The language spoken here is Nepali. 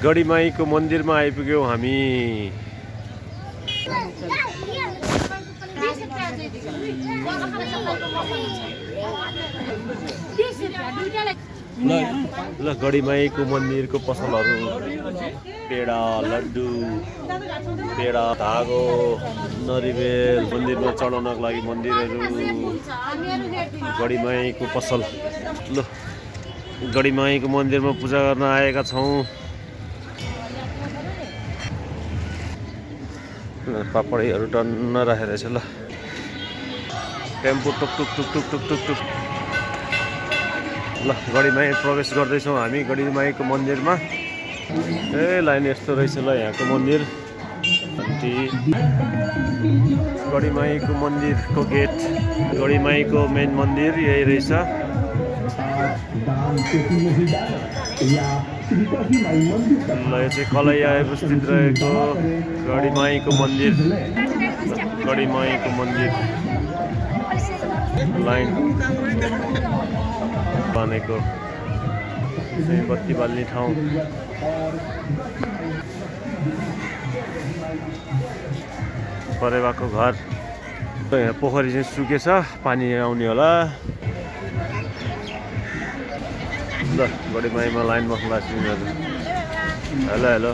गढीमाईको मन्दिरमा आइपुग्यौँ हामी। ल गढीमाईको मन्दिरको पसलहरू, पेडा, लड्डु, पेडा, धागो, नरिवेल, मन्दिरमा चढाउनको लागि मन्दिरहरू, गढीमाईको पसल। ल गढीमाईको मन्दिरमा पूजा गर्न आएका छौँ। पापडहरू टन्न राखेको रहेछ। ल टेम्पो टुक टुक टुक टुक टुक टुक टुक। ल गढीमाई प्रवेश गर्दैछौँ हामी गढीमाईको मन्दिरमा। ए लाइन यस्तो रहेछ ल यहाँको मन्दिर। गढीमाईको मन्दिरको गेट, गढीमाईको मेन मन्दिर यही रहेछ। ल यो चाहिँ कलैया अवस्थित रहेको गढीमाईको मन्दिर। गढीमाईको मन्दिर लाइन बनेको चाहिँ बत्ती बाल्ने ठाउँ। परेवाको घर। यहाँ पोखरी चाहिँ सुकेछ, पानी आउने होला। ल गढीमाईमा लाइनमा खल्ला। Hello hello.